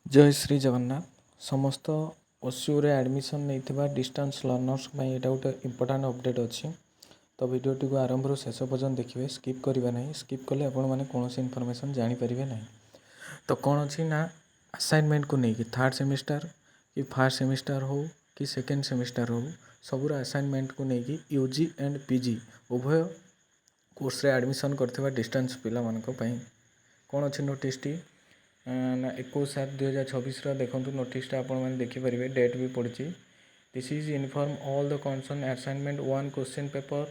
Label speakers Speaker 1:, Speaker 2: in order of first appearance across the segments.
Speaker 1: ଜୟ ଶ୍ରୀ ଜଗନ୍ନାଥ। ସମସ୍ତ ଓସିୟୁରେ ଆଡ଼ମିସନ୍ ନେଇଥିବା distance learners ପାଇଁ ଏଇଟା ଗୋଟେ ଇମ୍ପୋର୍ଟାଣ୍ଟ ଅପଡ଼େଟ୍ ଅଛି। ତ ଭିଡ଼ିଓଟିକୁ ଆରମ୍ଭରୁ ଶେଷ ପର୍ଯ୍ୟନ୍ତ ଦେଖିବେ, ସ୍କିପ୍ କରିବେ ନାହିଁ। ସ୍କିପ୍ କଲେ ଆପଣମାନେ କୌଣସି ଇନଫର୍ମେସନ୍ ଜାଣିପାରିବେ ନାହିଁ। ତ କ'ଣ ଅଛି ନା, ଆସାଇନମେଣ୍ଟକୁ ନେଇକି ଥାର୍ଡ଼ ସେମିଷ୍ଟାର କି ଫାର୍ଷ୍ଟ ସେମିଷ୍ଟାର ହଉ କି ସେକେଣ୍ଡ ସେମିଷ୍ଟାର ହଉ, ସବୁର ଆସାଇନମେଣ୍ଟକୁ ନେଇକି ୟୁଜି ଆଣ୍ଡ ପିଜି ଉଭୟ କୋର୍ସରେ ଆଡ଼ମିସନ୍ କରିଥିବା ଡିଷ୍ଟାନ୍ସ ପିଲାମାନଙ୍କ ପାଇଁ କ'ଣ ଅଛି ନୋଟିସ୍ଟି ନା, 21/7/2026ର ଦେଖନ୍ତୁ ନୋଟିସ୍ଟା, ଆପଣମାନେ ଦେଖିପାରିବେ, ଡେଟ୍ ବି ପଡ଼ିଛି। This is inform all the concern assignment one question paper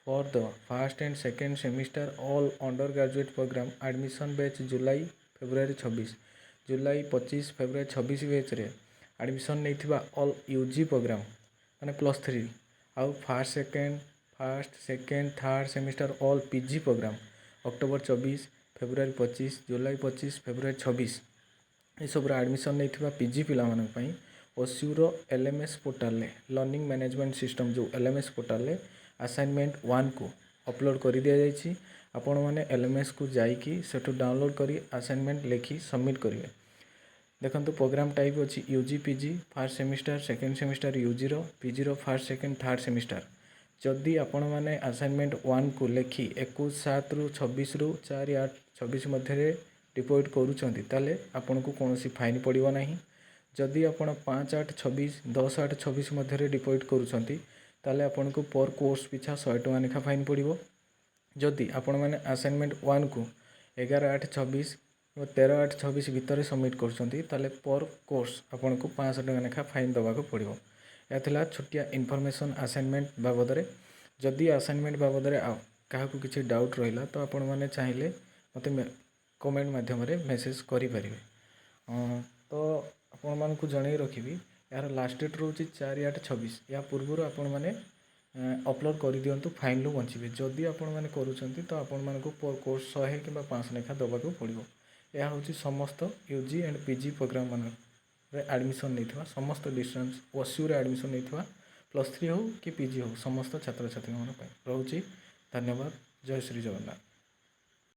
Speaker 1: for the first and second semester, all under graduate program, admission batch July February 26, July 25, February 26 ବ୍ୟାଚ୍ରେ admission ନେଇଥିବା ଅଲ୍ ୟୁଜି ପ୍ରୋଗ୍ରାମ୍ ମାନେ +3 ଆଉ first, second, third semester all PG program, October 24, ଫେବୃଆରୀ 25, ଜୁଲାଇ 25, ଫେବୃଆରୀ 26, ଏସବୁର admission ନେଇଥିବା PG ପିଲାମାନଙ୍କ ପାଇଁ ଓସିୟୁର ଏଲ୍ଏମ୍ଏସ୍ ପୋର୍ଟାଲରେ, learning management system ଯେଉଁ ଏଲ୍ଏମ୍ଏସ୍ ପୋର୍ଟାଲରେ ଆସାଇନମେଣ୍ଟ ୱାନ୍କୁ ଅପଲୋଡ଼ କରିଦିଆଯାଇଛି। ଆପଣମାନେ ଏଲ୍ଏମ୍ଏସ୍କୁ ଯାଇକି ସେଠୁ ଡାଉନଲୋଡ଼ କରି ଆସାଇନମେଣ୍ଟ ଲେଖି ସବମିଟ୍ କରିବେ। ଦେଖନ୍ତୁ, ପ୍ରୋଗ୍ରାମ୍ ଟାଇପ୍ ଅଛି UG, PG, first semester, second semester ୟୁଜିର, ପିଜିର first, second, third semester. ଯଦି ଆପଣମାନେ ଆସାଇନମେଣ୍ଟ ୱାନ୍କୁ ଲେଖି 21/7ରୁ 26ରୁ 4/8/26 ମଧ୍ୟରେ ଡିପୋଜିଟ୍ କରୁଛନ୍ତି, ତାହେଲେ ଆପଣଙ୍କୁ କୌଣସି ଫାଇନ୍ ପଡ଼ିବ ନାହିଁ। ଯଦି ଆପଣ 5/8/26, 10/8/26 ମଧ୍ୟରେ ଡିପୋଜିଟ୍ କରୁଛନ୍ତି, ତାହେଲେ ଆପଣଙ୍କୁ ପର୍ କୋର୍ସ ପିଛା 100 ଟଙ୍କା ଲେଖା ଫାଇନ୍ ପଡ଼ିବ। ଯଦି ଆପଣମାନେ ଆସାଇନମେଣ୍ଟ ୱାନ୍କୁ 11/8/26 ଓ 13/8/26 ଭିତରେ ସବମିଟ୍ କରୁଛନ୍ତି, ତାହେଲେ ପର୍ କୋର୍ସ ଆପଣଙ୍କୁ 500 ଟଙ୍କା ଲେଖା ଫାଇନ୍ ଦେବାକୁ ପଡ଼ିବ। ଏହା ଥିଲା ଛୋଟିଆ ଇନଫର୍ମେସନ୍ ଆସାଇନମେଣ୍ଟ ବାବଦରେ। ଯଦି ଆସାଇନମେଣ୍ଟ ବାବଦରେ ଆଉ କାହାକୁ କିଛି ଡାଉଟ୍ ରହିଲା, ତ ଆପଣମାନେ ଚାହିଁଲେ ମୋତେ କମେଣ୍ଟ ମାଧ୍ୟମରେ ମେସେଜ୍ କରିପାରିବେ। ତ ଆପଣମାନଙ୍କୁ ଜଣାଇ ରଖିବି, ଏହାର ଲାଷ୍ଟ ଡେଟ୍ ରହୁଛି 4/8/26। ଏହା ପୂର୍ବରୁ ଆପଣମାନେ ଅପଲୋଡ଼ କରିଦିଅନ୍ତୁ, ଫାଇନ୍ରୁ ବଞ୍ଚିବେ। ଯଦି ଆପଣମାନେ କରୁଛନ୍ତି, ତ ଆପଣମାନଙ୍କୁ ପର୍ କୋର୍ସ 100 କିମ୍ବା 500 ଲେଖା ଦେବାକୁ ପଡ଼ିବ। ଏହା ହେଉଛି ସମସ୍ତ ୟୁଜି ଆଣ୍ଡ ପିଜି ପ୍ରୋଗ୍ରାମ୍ ମାନଙ୍କରେ ଆଡ଼ମିସନ୍ ନେଇଥିବା ସମସ୍ତ ଡିଷ୍ଟାନ୍ସ ଓସିୟୁରେ ଆଡ଼ମିସନ୍ ନେଇଥିବା +3 ହେଉ କି ପିଜି ହେଉ, ସମସ୍ତ ଛାତ୍ରଛାତ୍ରୀମାନଙ୍କ ପାଇଁ ରହୁଛି। ଧନ୍ୟବାଦ। ଜୟ ଶ୍ରୀ ଜଗନ୍ନାଥ।